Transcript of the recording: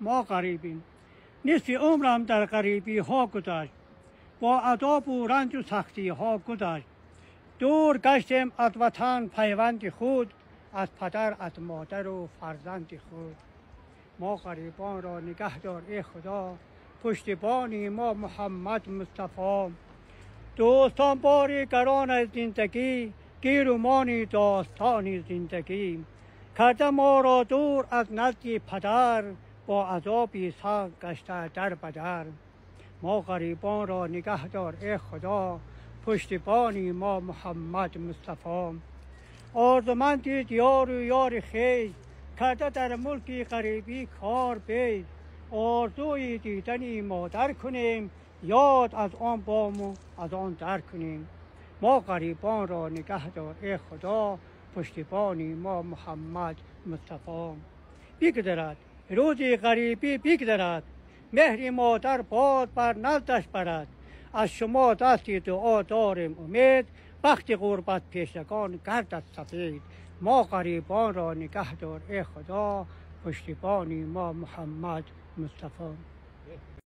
Мо ғарибем. Нисфи умрам дар ғарибиҳо гузашт, бо азобу ранҷу сахтиҳо гузашт. Дур гаштем аз ватан, пайванди худ, аз падар, аз модару фарзанди худ. Мо ғарибонро нигаҳ дор, эй Худо, пуштибони мо Муҳаммад Мустафо. Дӯстон, бори гарон аз зиндагӣ, гиру мони достони зиндагӣ карда моро дур аз назди падар, бо азоби сахт гашта дар ба дар. Мо ғарибонро нигаҳ дор, эй Худо, пуштибони мо Муҳаммад Мустафо. Орзуманди диёру ёри хеш, карда дар мулки ғарибӣ кор беш. Орзуи дидани модар кунем, ёд аз он бому аз он дар кунем. Мо ғарибонро нигаҳ дор, эй Худо, пуштибони мо Муҳаммад Мустафо. Бигзарад рӯзи ғарибӣ, бигзарад, меҳри модар бод бар наздаш барад. Аз шумо дасти дуо дорем умед, бахти ғурбатпешагон гардад сафед. Мо ғарибонро нигаҳ дор, эй Худо, пуштибони мо Муҳаммад Мустафо.